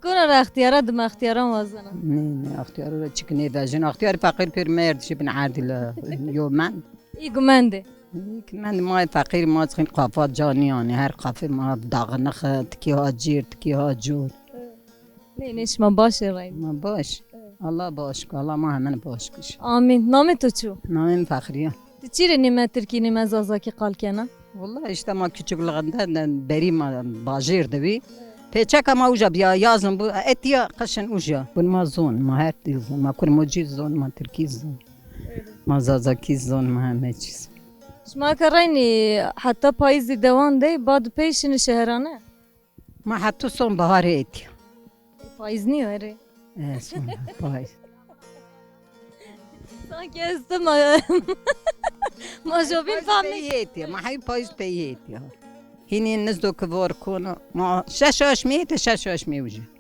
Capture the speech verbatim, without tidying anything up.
Kona ra extiyara, dima extiyaran wazena. Nê, nê, extiyara ra çik nêvejin. Extiyarî feqîr pêr merd şibin erdî la yo mend. Î gumendê. Î ki mend ma feqîr ma zixîn qafa canî yanî. Her qafê ma daxinix, tikî ha cîr, tikî ha cûr. Nê, nê, şima baş ê rayî. Ma baş. Allah baş ku, Allah ma hemen baş kiş. Amîn. Namê to çi yo? Namê mi Fexriye. Ti çî rê nîme tirkî, nîme zazakî qal kena? Wullah îşte ma küçüklüğünden berî ma bajêr de bî. Pêçeka ma uca bîya, yazın bu etiya, kışın uca. Bun ma zon, ma her dil zon. Ma kurmocî zon, ma tirkî zon. Ma zazakî zon, ma heme çî zon. Şima ke reynî heta payîzî dewan dey, bad pey şinî şeherane? Ma heta sonbaharê etiya. Payîz nîyo erê. E, sonbahar, payîz. Sanki ez de ma, ma jobîn fam nê. Peyê etiya, ma hey payîz peyê etiya. Hînî nizdo ki vor kono. Ma şeş aşmî etiya, şeş aşmî uca.